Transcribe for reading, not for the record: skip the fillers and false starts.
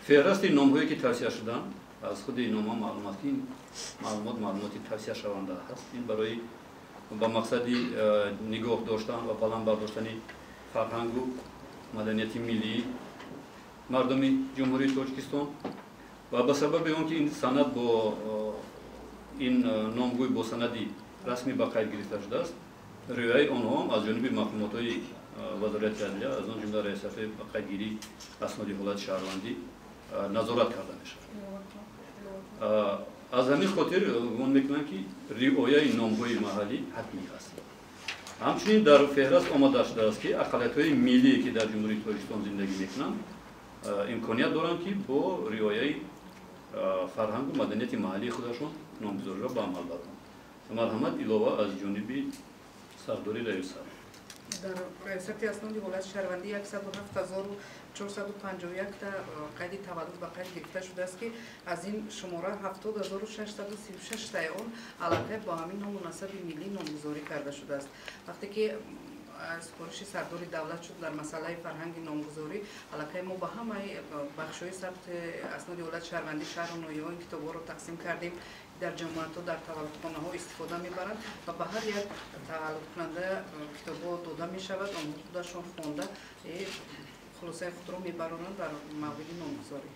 Феҳристи номҳое ки тавсия шуданд, аз худи номҳо маълум аст, ки ин маълумот маълумоти тавсияшаванда ҳаст. Ин барои ба мақсади нигоҳ доштан ва баланд бардоштани фарҳангу маданияти миллии мардуми Ҷумҳурии Тоҷикистон ва ба сабаби он ки ин санад бо ин номгӯй бо санади расмӣ ба қайд гирифта шудааст, риояи онҳо аз ҷониби мақомотҳои Вазорати адлия, аз он ҷумла раёсатҳои ба қайдгирии асноди ҳолати шаҳрвандӣ назорат карда мешавад. Аз ҳамин хотир гумон мекунам, ки риояи номҳои маҳаллӣ ҳатмӣ аст. Ҳамчунин дар феҳрист омода шудааст, ки ақаллиятҳои миллие, ки дар Ҷумҳурии Тоҷикистон зиндагӣ мекунанд, имконият доранд, ки бо риояи фарҳангу маданияти маҳаллии худашон номгузориро ба амал баранд. Марҳамат, илова аз ҷониби сардори раёсат. Дар раёсати асноди ҳолати шаҳрвандӣ 107 451 та қайди таваллуд ба қайд гирифта шудааст, ки аз ин шумора 70 636 таи он аллакай бо ҳамин ному насаби миллӣ номгузорӣ карда шудааст. Вақте ки супориши сардори давлат шуд дар масъалаи фарҳанги номгузорӣ, аллакай мо ба ҳамаи бахшҳои сабти асноди ҳолати шаҳрвандӣ, шаҳру ноҳияҳо ин китобҳоро тақсим кардем. Дар ҷамоатҳо, дар таваллудхонаҳо истифода мебаранд ва ба ҳар як таваллудкунанда китобҳо дода мешавад. Онҳо худашон хонда, хулосаи худро мебаронанд дар мавриди номгузорӣ.